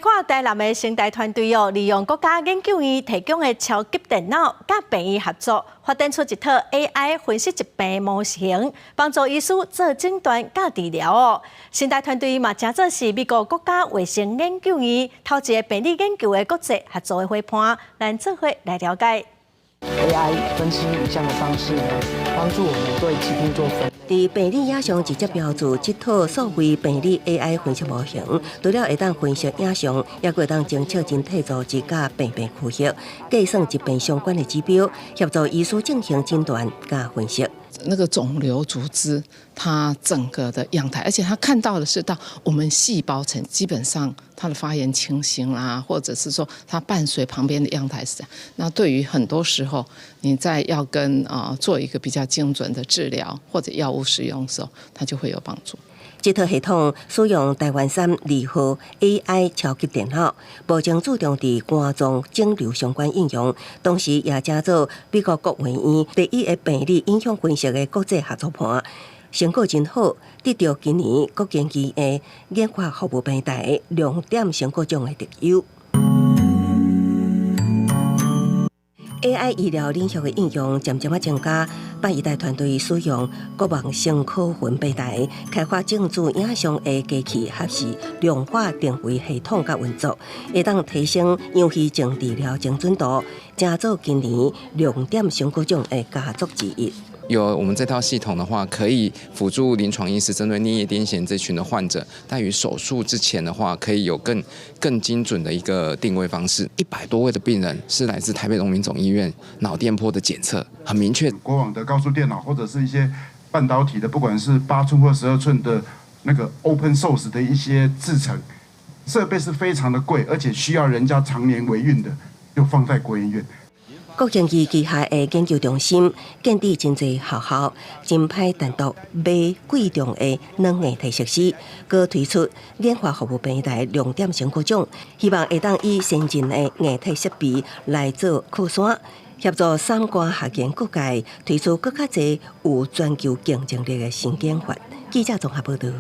看台南的成大團隊哦，利用國家研究院提供的超級電腦，佮病院合作，發展出一套 AI 分析疾病模型，幫助醫師做診斷佮治療哦。成大團隊嘛，成做是美國國家衛生研究院頭一個病理研究的國際合作的伙伴，咱做伙來了解。 AI 分析影像的方式呢，幫助我們對疾病做分。佇病理影像直接標註這套數位病理 AI 分析模型，除了會當分析影像，也會當偵測人體組織佮病變區域，計算疾病相關的指標，協助醫師進行診斷佮分析。那個腫瘤組織，它整個的樣態，而且它看到的是到我們細胞層，基本上它的發炎情形啦，或者是說它伴隨旁邊的樣態是這樣。那對於很多時候，你在要跟做一個比較精準的治療或者藥物使用的時候，它就會有幫助。這套系統使用台灣三二號 AI 超級電腦，目前注重佇肝臟腫瘤相關應用，同時也成做美國國衛院第一個病理影像分析的國際合作伴，成果真好，得著今年國研院的研發服務平台亮點成果獎的特優。AI 醫療領域的應用漸漸仔增加，百醫大團隊使用國網生科雲平台開發正主影像的機器，合是量化定位系統佮運作，會當提升陽虛症治療精準度，成做今年亮點成果獎的佳作之一。有我們這套系統的話，可以輔助臨床醫師針對顳葉癲癇這群的患者，在於手術之前的話，可以有更精準的一個定位方式。100多位的病人是來自台北榮民總醫院腦電波的檢測，很明確。過往的高速電腦或者是一些半導體的，不管是8寸或12寸的那個 open source 的一些製程設備是非常的貴，而且需要人家常年維運的，就放在國研院。國研院旗下的研究中心建置真濟學校，真歹單獨買貴重的軟硬體設施，閣推出研發服務平台亮點成果獎，希望會當以先進的硬體設備來做靠山，協助產官學研各界推出閣較濟有全球競爭力的新研發。記者綜合報導。